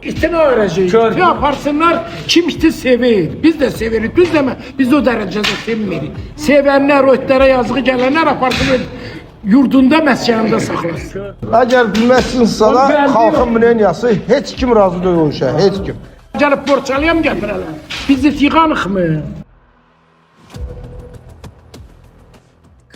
İtini öyrəcəyik. İti aparsınlar, kim iti sevir. Biz də sevirik. Düz demə, biz o dərəcədə sevmirik. Sevənlər, o itlərə yazığı gələnlər aparsın öz yurdunda, məskənində saxlasın. Əgər bilməzsinizsə da xalqın mneniyası heç kim razı deyil o işə, heç kim. Gəlib Borçalıya mı gətirələr? Biz it yığanıq mı?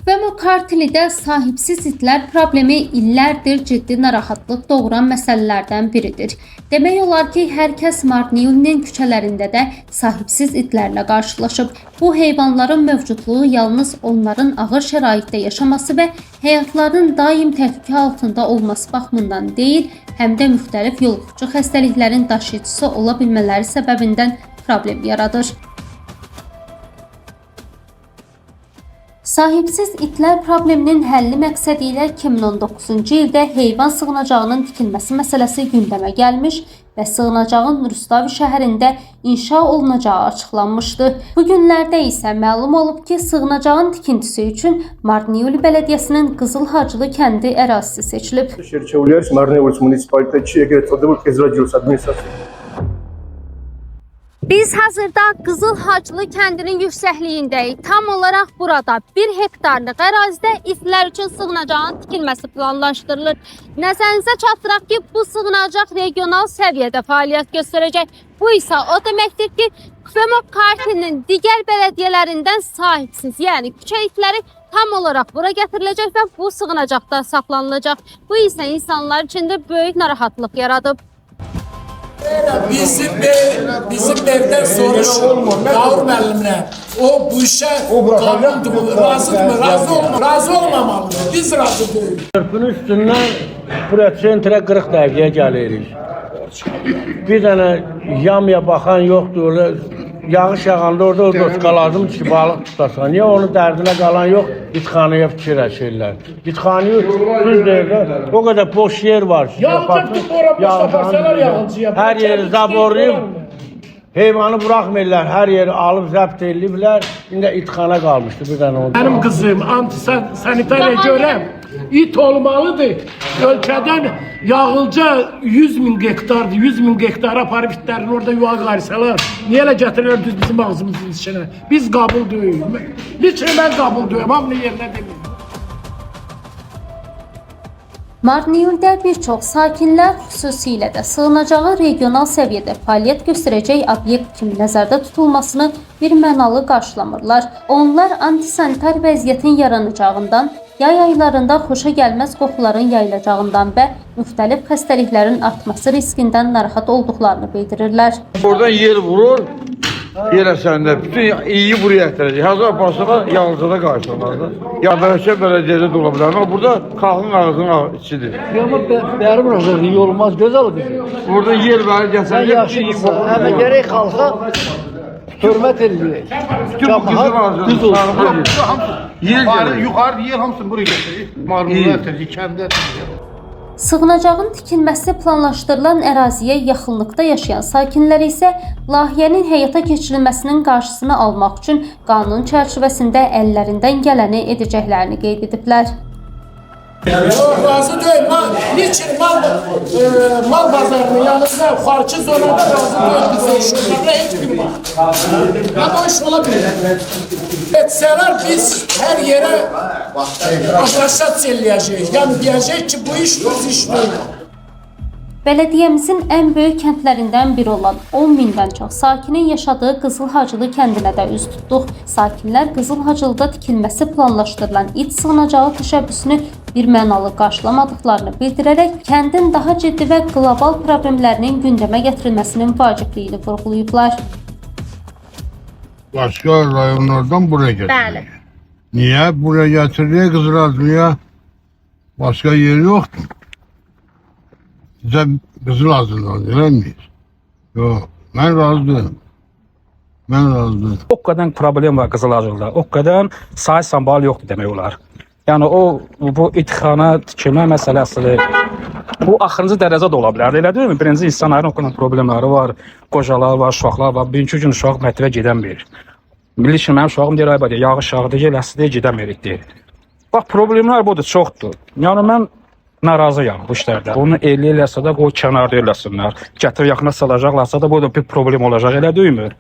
Kvemo Kartlidə sahibsiz itlər problemi illərdir ciddi narahatlıq doğuran məsələlərdən biridir. Demək olar ki, hər kəs Martniyulinin küçələrində də sahibsiz itlərlə qarşılaşıb. Bu heyvanların mövcudluğu yalnız onların ağır şəraitdə yaşaması və həyatlarının daim təhlükə altında olması baxımından deyil, həm də müxtəlif yoluxucu xəstəliklərin daşıyıcısı ola bilmələri səbəbindən problem yaradır. Sahibsiz itlər probleminin həlli məqsədi ilə 2019-cu ildə heyvan sığınacağının tikilməsi məsələsi gündəmə gəlmiş və sığınacağın Rustavi şəhərində inşa olunacağı açıqlanmışdı. Bu günlərdə isə məlum olub ki, sığınacağın tikintisi üçün Martniuli bələdiyyəsinin Qızılhacılı kəndi ərazisi seçilib. შერჩეული არის მარნეულის მუნიციპალიტეტში ეგრეთ წოდებულ კეზრაჯილოს ადმინისტრაციაში. Biz hazırda Qızılhacılı kəndinin yüksəkliyindəyik. Tam olaraq burada 1 hektarlıq ərazidə itlər üçün sığınacağın tikilməsi planlaşdırılır. Nəzərinizə çatdıraq ki, bu sığınacaq regional səviyyədə fəaliyyət göstərəcək. Bu isə o deməkdir ki, Kvemo Kartlinin digər bələdiyyələrindən sahibsiz, yəni küçə itləri tam olaraq bura gətiriləcək və bu sığınacaqda saxlanılacaq. Bu isə insanlar üçün də böyük narahatlıq yaradıb. Bizim evdən soruşun Qavur müəllimlə. O bu işə qabuldur, razıdırmı? Razı olma, razı olmamalıdır. Biz razı deyilik. Körpünün üstündən bura sentrə 40 dəqiqəyə gəlirik. Bir dənə yamya baxan yoxdur. Elə yağış yağanda orada o doçka lazımdır ki, balıq tutasan. Niyə onun dərdinə qalan yox, itxanaya fikirləşirlər. İtxanaya düz deyir də, o qədər boş yer var. ki, Yağılacaq tutub ora boş aparsalar yağılcıya. Hər yeri zaborlayıb, heyvanı buraxmırlar, hər yeri alıb zəbt eləyiblər. İndi itxana qalmışdı bir dənə o. Mənim qızım antisanitariya görə it olmalıdır. Ölkədən yağılca 100 min hektardır. 100 min hektara aparıb itlərini orada yuva qarsalar. Niyə elə gətirirlər düz bizim ağzımızın içinə? Biz qəbul deyilik. Niçin mən qəbul deyirəm? Hamının yerinə deməyim. Marniuldə bir çox sakinlər, xüsusilə də sığınacağın regional səviyyədə fəaliyyət göstərəcək obyekt kimi nəzərdə tutulmasını bir mənalı qarşılamırlar. Onlar antisanitar vəziyyətin yaranacağından, yay aylarında xoşa gəlməz qoxuların yayılacağından və müxtəlif xəstəliklərin artması riskindən narahat olduqlarını bildirirlər. Oradan yer vurur, yer əsəndə bütün iyi buraya gətirəcək. Hazır aparsalar yağlıcada qarşılanır da. Ya bəlkə bələdiyyədə də ola bilər. Amma burada xalqın ağzının içidir. Ama bəri buraxacaq, iyi olmaz, gözəl qızım. Burada yer verir, Sən gətirəcək. yaxşı qızsan, amma gərək xalqa hörmət eləyək. Bütün bu qızıl Camaat ağzının düz olsun. Yer gəlir. Yuxarı yer hamısını buraya gətirir. Marmara gətirir, kəndə gətirir. Sığınacağın tikilməsi planlaşdırılan əraziyə yaxınlıqda yaşayan sakinlər isə layihənin həyata keçirilməsinin qarşısını almaq üçün qanun çərçivəsində əllərindən gələni edəcəklərini qeyd ediblər. Yox, razı deyil. Mal, niçin mal, mal bazarının yanında xarici zonada razı deyil biz o iş ola heç bir vaxt. Amma o iş ola bilər. Etsələr biz hər yerə aşağı eləyəcəyik. Yəni deyəcəyik ki, bu iş düz iş deyil. Bələdiyyəmizin ən böyük kəndlərindən biri olan 10 mindən çox sakinin yaşadığı Qızılhacılı kəndinə də üz tutduq. Sakinlər Qızılhacılıda tikilməsi planlaşdırılan it sığınacağı təşəbbüsünü bir mənalı qarşılamadıqlarını bildirərək kəndin daha ciddi və qlobal problemlərinin gündəmə gətirilməsinin vacibliyini vurğulayıblar. Başka rayonlardan buraya getiriyor. Bəli. Niye buraya getiriyor Kızılazlı'ya? Başka yeri yoktu. Size Kızılazlı'dan değil miyiz? Yok. Ben razıyım. Ben razıyım. O qədər problem var Qızılacıqda. O qədər say sambal yoxdur demək olar. Yəni o bu itxana tikilmə məsələsi bu axırıncı dərəcə də ola bilər. Elə deyilmi? Birinci insanların o qədər problemləri var, qocalar var, uşaqlar var. Bugünkü gün uşaq məktəbə gedəmir. Milli kimi mənim uşağım deyir, ay baba, yağış yağdı, yel əsdi, gedəmirik deyir. Bax problemlər budur, çoxdur. Yəni mən Narazıyam bu işlərdə. Bunu eləyirlərsə də qoy kənarda eləsinlər. Gətir yaxına salacaqlarsa da bu da bir problem olacaq, elə deyilmi?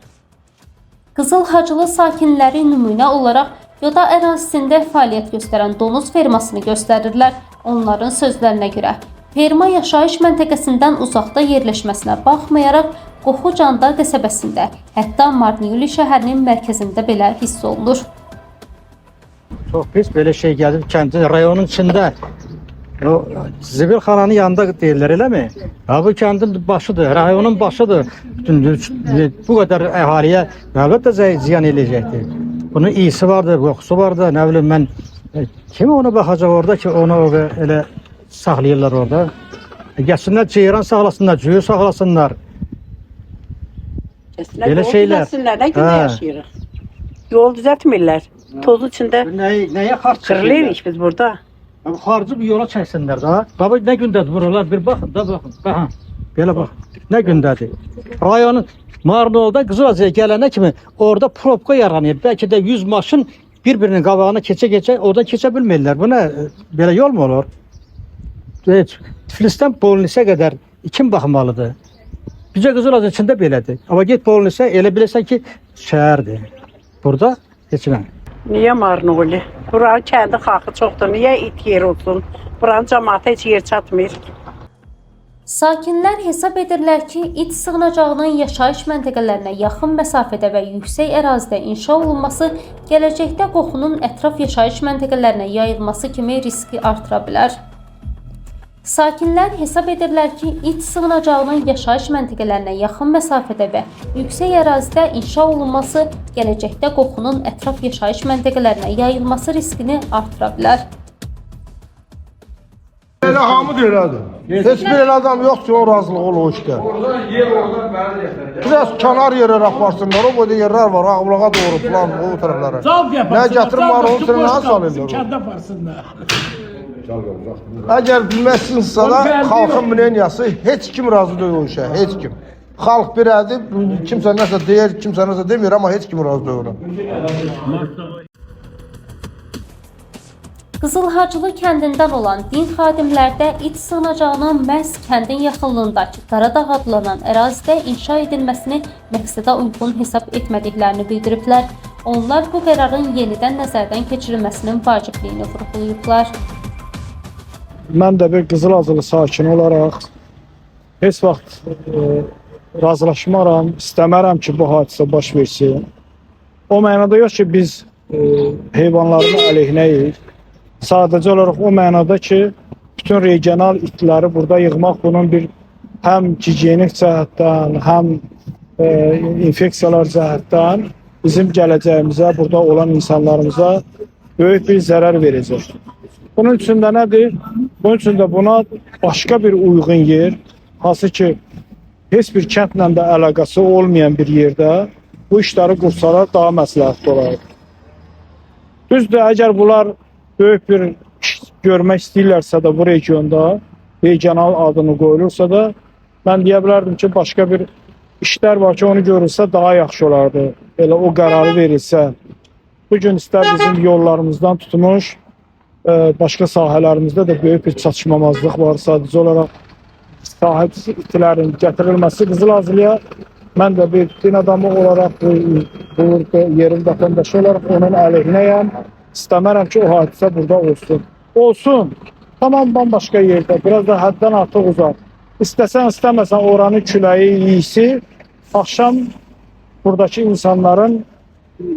Qızıl Hacılı sakinləri nümunə olaraq Yoda ərazisində fəaliyyət göstərən donuz fermasını göstərirlər. Onların sözlərinə görə, ferma yaşayış məntəqəsindən uzaqda yerləşməsinə baxmayaraq, qoxu Candar qəsəbəsində, hətta Marneuli şəhərinin mərkəzində belə hiss olunur. Çox pis belə şey gəlib kəndin, rayonun içində. O zibilxananın yanında deyirlər, eləmi? Ha bu kəndin başıdır, rayonun başıdır. Bütün bu qədər əhaliyə əlbəttə ziyan eləyəcəkdir. Bunun iyisi vardır, qoxusu vardır, nə bilim mən kim ona baxacaq orada ki, onu orada elə saxlayırlar orada. Gəlsinlər ceyran saxlasınlar, cüyür saxlasınlar. Belə Yol şeylər. düzəltsinlər, nə gündə Hə. yaşayırıq. Yol düzəltmirlər. Tozun içində Nəyə xarc çəkirlər? qırılırıq biz burada. Bu xarcı bir yola çəksinlər da. Baba nə gündədir buralar? Bir baxın da baxın. Baxın. Belə baxın. Nə gündədir? Rayonun Marnolda Qızılacaya gələnə kimi orada probka yaranır. Bəlkə də 100 maşın bir-birinin qabağına keçə-keçə oradan keçə bilmirlər. Bu nə belə yol mu olur? Heç Tiflisdən Bolnisə qədər kim baxmalıdır? Bizə Qızılacı içində belədir. Amma get Bolnisə elə biləsən ki, şəhərdir. Burada heç nə. Niyə Marnoli? Buranın kəndi xalqı çoxdur. Niyə it yer olsun? Buranın cəmaata heç yer çatmır. Sakinlər hesab edirlər ki, it sığınacağının yaşayış məntəqələrinə yaxın məsafədə və yüksək ərazidə inşa olunması gələcəkdə qoxunun ətraf yaşayış məntəqələrinə yayılması kimi riski artıra bilər. Sakinlər hesab edirlər ki, it sığınacağının yaşayış məntəqələrinə yaxın məsafədə və yüksək ərazidə inşa olunması gələcəkdə qoxunun ətraf yaşayış məntəqələrinə yayılması riskini artıra bilər. Elə hamı da elədir. Heç bir elə adam yox ki, o razılığı olur o işdə. Oradan yer oradan bəri gətirir. Biraz kənar yerə aparsınlar, o boyda yerlər var, Ağbulağa doğru falan o tərəflərə. Cavab yaparsınlar. Nə gətirim var, onun üçün nə salırlar? Kəndə aparsınlar. Əgər bilməzsinizsə də xalqın mneniyası heç kim razı deyil o işə, heç kim. Xalq birədir, kimsə nəsə deyir, kimsə nəsə demir, amma heç kim razı deyil ona. Qızılhacılı kəndindən olan din xadimlərdə it sığınacağının məhz kəndin yaxınlığındakı Qaradağ adlanan ərazidə inşa edilməsini məqsədə uyğun hesab etmədiklərini bildiriblər. Onlar bu qərarın yenidən nəzərdən keçirilməsinin vacibliyini vurğulayıblar. Mən də bir Qızılacılı sakini olaraq heç vaxt razılaşmaram, istəmərəm ki, bu hadisə baş versin. O mənada yox ki, biz heyvanların əleyhinəyik. Sadəcə olaraq o mənada ki, bütün regional itləri burada yığmaq bunun bir həm gigiyenik cəhətdən, həm infeksiyalar cəhətdən bizim gələcəyimizə, burada olan insanlarımıza böyük bir zərər verəcək. Bunun üçün də nədir? Bunun üçün də buna başqa bir uyğun yer, hansı ki, heç bir kəndlə də əlaqəsi olmayan bir yerdə bu işləri qursalar daha məsləhətli olardı. Düzdür, əgər bunlar böyük bir iş görmək istəyirlərsə də bu regionda, regional adını qoyulursa da, mən deyə bilərdim ki, başqa bir işlər var ki, onu görülsə daha yaxşı olardı. Elə o qərarı verilsə. Bu gün istər bizim yollarımızdan tutmuş, başqa sahələrimizdə də böyük bir çatışmamazlıq var. Sadəcə olaraq sahibsiz itlərin gətirilməsi Qızılacılıya, mən də bir din adamı olaraq, bu yerin vətəndaşı olaraq onun əleyhinəyəm. İstəmərəm ki, o hadisə burada olsun. Olsun, tamam bambaşqa yerdə, biraz da həddən artıq uzaq. İstəsən, istəməsən oranın küləyi, iyisi axşam buradakı insanların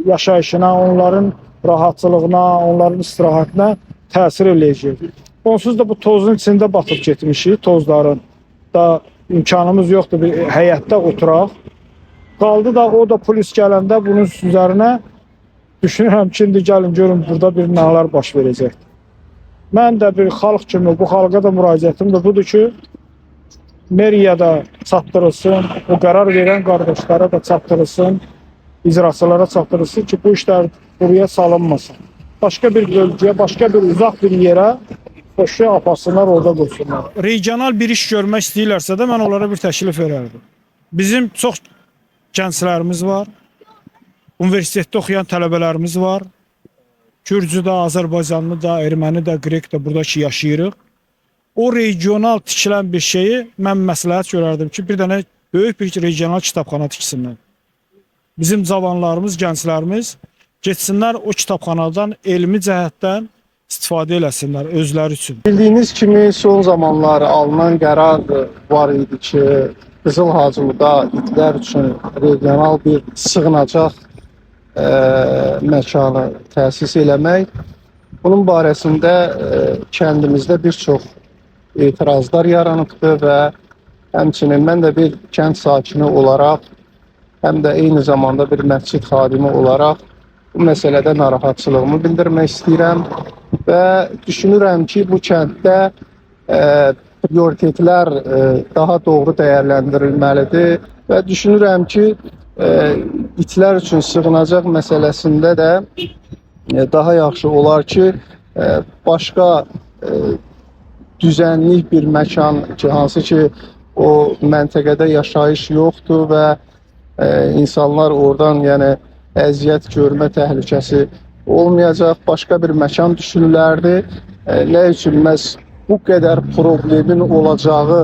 yaşayışına, onların rahatçılığına, onların istirahətinə təsir eləyəcək. Onsuz da bu tozun içində batıb getmişik, tozların da imkanımız yoxdur bir həyətdə oturaq. Qaldı da o da polis gələndə bunun üzərinə düşünürəm ki, indi gəlin görün burada bir nələr baş verəcəkdir. Mən də bir xalq kimi bu xalqa da müraciətim də budur ki, meriyada çatdırılsın, o qərar verən qardaşlara da çatdırılsın, icraçılara çatdırılsın ki, bu işlər buraya salınmasın. Başqa bir bölgəyə, başqa bir uzaq bir yerə qoşuya aparsınlar, orada qursunlar. Regional bir iş görmək istəyirlərsə də mən onlara bir təklif verərdim. Bizim çox gənclərimiz var, universitetdə oxuyan tələbələrimiz var. Gürcü də, Azərbaycanlı da, erməni də, qrek də buradakı yaşayırıq. O regional tikilən bir şeyi mən məsləhət görərdim ki, bir dənə böyük bir regional kitabxana tiksinlər. Bizim cavanlarımız, gənclərimiz getsinlər o kitabxanadan elmi cəhətdən istifadə eləsinlər özləri üçün. Bildiyiniz kimi son zamanlar alınan qərar var idi ki, Qızıl Hacılıda itlər üçün regional bir sığınacaq məkanı təsis eləmək. Bunun barəsində kəndimizdə bir çox etirazlar yaranıbdır və həmçinin mən də bir kənd sakini olaraq, həm də eyni zamanda bir məscid xadimi olaraq bu məsələdə narahatçılığımı bildirmək istəyirəm və düşünürəm ki, bu kənddə prioritetlər daha doğru dəyərləndirilməlidir və düşünürəm ki, itlər üçün sığınacaq məsələsində də daha yaxşı olar ki, başqa düzənlik bir məkan ki, hansı ki o məntəqədə yaşayış yoxdur və insanlar oradan, yəni əziyyət görmə təhlükəsi olmayacaq. Başqa bir məkan düşünülərdi. Nə üçün məhz bu qədər problemin olacağı,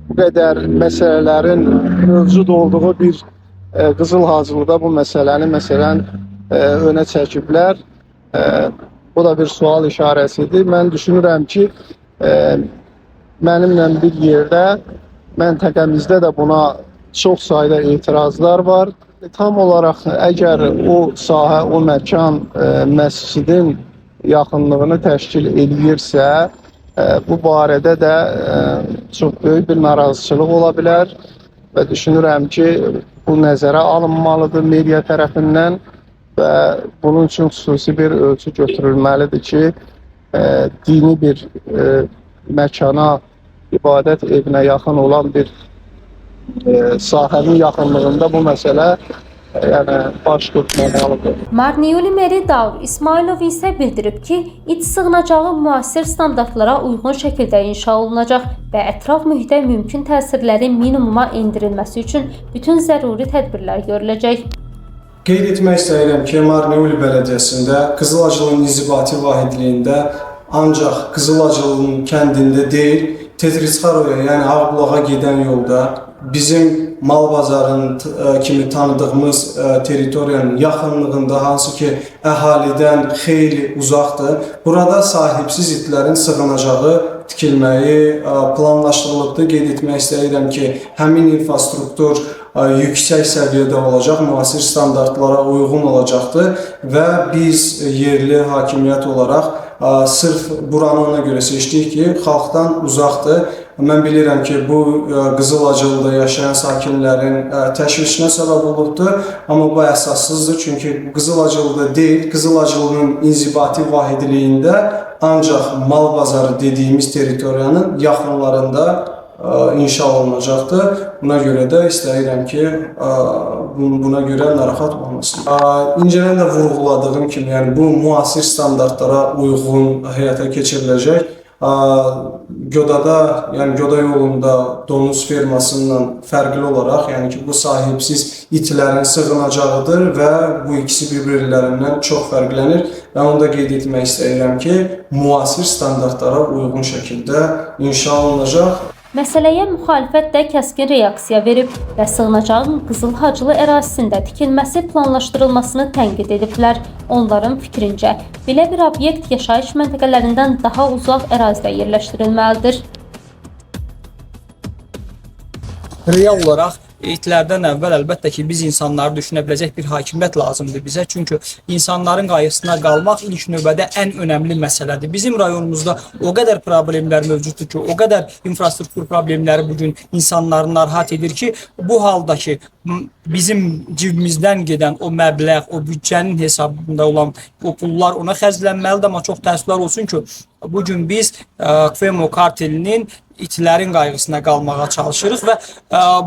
bu qədər məsələlərin mövcud olduğu bir Qızıl Hacılıda bu məsələni məsələn önə çəkiblər. Bu da bir sual işarəsidir. Mən düşünürəm ki, mənimlə bir yerdə məntəqəmizdə də buna çox sayda etirazlar var. Tam olaraq əgər o sahə, o məkan məscidin yaxınlığını təşkil eləyirsə, bu barədə də çox böyük bir narazıçılıq ola bilər və düşünürəm ki, bu nəzərə alınmalıdır media tərəfindən və bunun üçün xüsusi bir ölçü götürülməlidir ki, dini bir məkana, ibadət evinə yaxın olan bir sahənin yaxınlığında bu məsələ yəni baş tutmamalıdır. Marneuli meri Daur İsmailov isə bildirib ki, it sığınacağı müasir standartlara uyğun şəkildə inşa olunacaq və ətraf mühitə mümkün təsirlərin minimuma endirilməsi üçün bütün zəruri tədbirlər görüləcək. Qeyd etmək istəyirəm ki, Marneuli bələdiyyəsində Qızıl Hacılının inzibati vahidliyində ancaq Qızıl Hacılının kəndində deyil, Tetritsxaroya, yəni Ağbulağa gedən yolda bizim mal bazarının kimi tanıdığımız territoriyanın yaxınlığında, hansı ki əhalidən xeyli uzaqdır, burada sahibsiz itlərin sığınacağı tikilməyi planlaşdırılıbdır. Qeyd etmək istəyirəm ki, həmin infrastruktur yüksək səviyyədə olacaq, müasir standartlara uyğun olacaqdır və biz yerli hakimiyyət olaraq sırf buranı ona görə seçdik ki, xalqdan uzaqdır. Mən bilirəm ki, bu Qızıl Hacılıda yaşayan sakinlərin təşvişinə səbəb olubdur, amma bu əsassızdır. Çünki Qızıl Hacılıda deyil, Qızıl Hacılının inzibati vahidliyində ancaq mal bazarı dediyimiz territoriyanın yaxınlarında inşa olunacaqdır. Buna görə də istəyirəm ki, buna görə narahat olmasın. İncədən də vurğuladığım kimi, yəni bu müasir standartlara uyğun həyata keçiriləcək. Godada, yəni Goda yolunda donuz fermasından fərqli olaraq, yəni ki, bu sahibsiz itlərin sığınacağıdır və bu ikisi bir-birlərindən çox fərqlənir. Və onu da qeyd etmək istəyirəm ki, müasir standartlara uyğun şəkildə inşa olunacaq. Məsələyə müxalifət də kəskin reaksiya verib və sığınacağın Qızıl Hacılı ərazisində tikilməsi planlaşdırılmasını tənqid ediblər. Onların fikrincə, belə bir obyekt yaşayış məntəqələrindən daha uzaq ərazidə yerləşdirilməlidir. Real olaraq itlərdən əvvəl əlbəttə ki, biz insanları düşünə biləcək bir hakimiyyət lazımdır bizə. Çünki insanların qayğısına qalmaq ilk növbədə ən önəmli məsələdir. Bizim rayonumuzda o qədər problemlər mövcuddur ki, o qədər infrastruktur problemləri bugün insanları narahat edir ki, bu halda ki, bizim cibimizdən gedən o məbləğ, o büdcənin hesabında olan o pullar ona xərclənməlidir, amma çox təəssüflər olsun ki, bugün biz Kvemo kartelinin itlərin qayğısına qalmağa çalışırıq və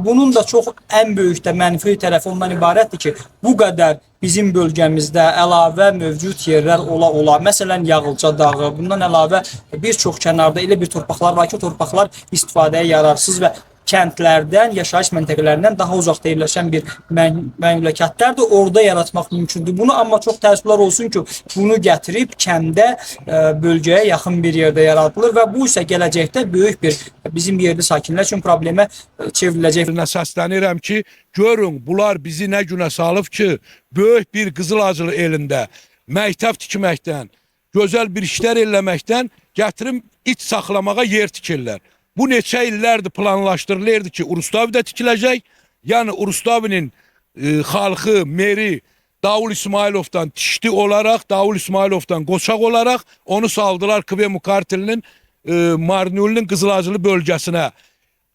bunun da çox ən böyük də mənfi tərəfi ondan ibarətdir ki, bu qədər bizim bölgəmizdə əlavə mövcud yerlər ola-ola, məsələn Yağılca dağı, bundan əlavə bir çox kənarda elə bir torpaqlar var ki, o torpaqlar istifadəyə yararsız və kəndlərdən, yaşayış məntəqələrindən daha uzaqda yerləşən bir məmləkətlərdir. Orada yaratmaq mümkündür bunu, amma çox təəssüflər olsun ki, bunu gətirib kəndə, bölgəyə yaxın bir yerdə yaradılır və bu isə gələcəkdə böyük bir bizim yerli sakinlər üçün problemə çevriləcək. Səslənirəm ki, görün bunlar bizi nə günə salıb ki, böyük bir Qızılacılı elində məktəb tikməkdən, gözəl bir işlər eləməkdən gətirim it saxlamağa yer tikirlər. Bu neçə illərdir planlaşdırılırdı ki, Rustavidə tikiləcək. Yəni Rustavinin xalqı, meri Davul İsmayılovdan tişdi olaraq, Davul İsmayılovdan qoçaq olaraq onu saldılar Kvemu kartelinin Marnulinin Qızılacılı bölgəsinə.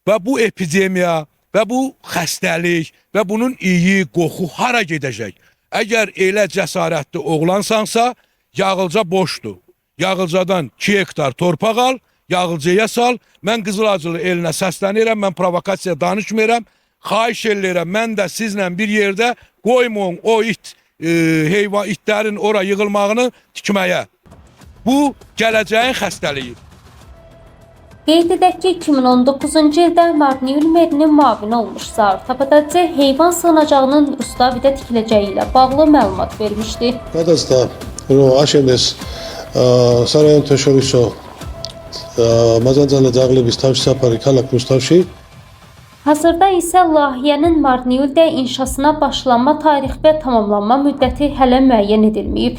Və bu epidemiya və bu xəstəlik və bunun iyi, qoxu hara gedəcək? Əgər elə cəsarətli oğlansansa, Yağılca boşdur. Yağılcadan 2 hektar torpaq al, Yağılcaya sal. Mən Qızılacılı elinə səslənirəm, mən provokasiya danışmıram. Xahiş eləyirəm, mən də sizlə bir yerdə qoymayın o it, heyvan itlərin ora yığılmağını tikməyə. Bu gələcəyin xəstəliyi. Qeyd edək ki, 2019-cu ildə Marneuli merinin müavini olmuş Zaur Tabatadze heyvan sığınacağının Rustavidə tikiləcəyi ilə bağlı məlumat vermişdi. გადაცდა რომ აშენდეს სარაიონთაშორისო მაძანძანა ძაღლების თავშესაფარი ქალაქ რუსთავში. Hazırda isə layihənin Marneuldə inşasına başlanma tarixi və tamamlanma müddəti hələ müəyyən edilməyib.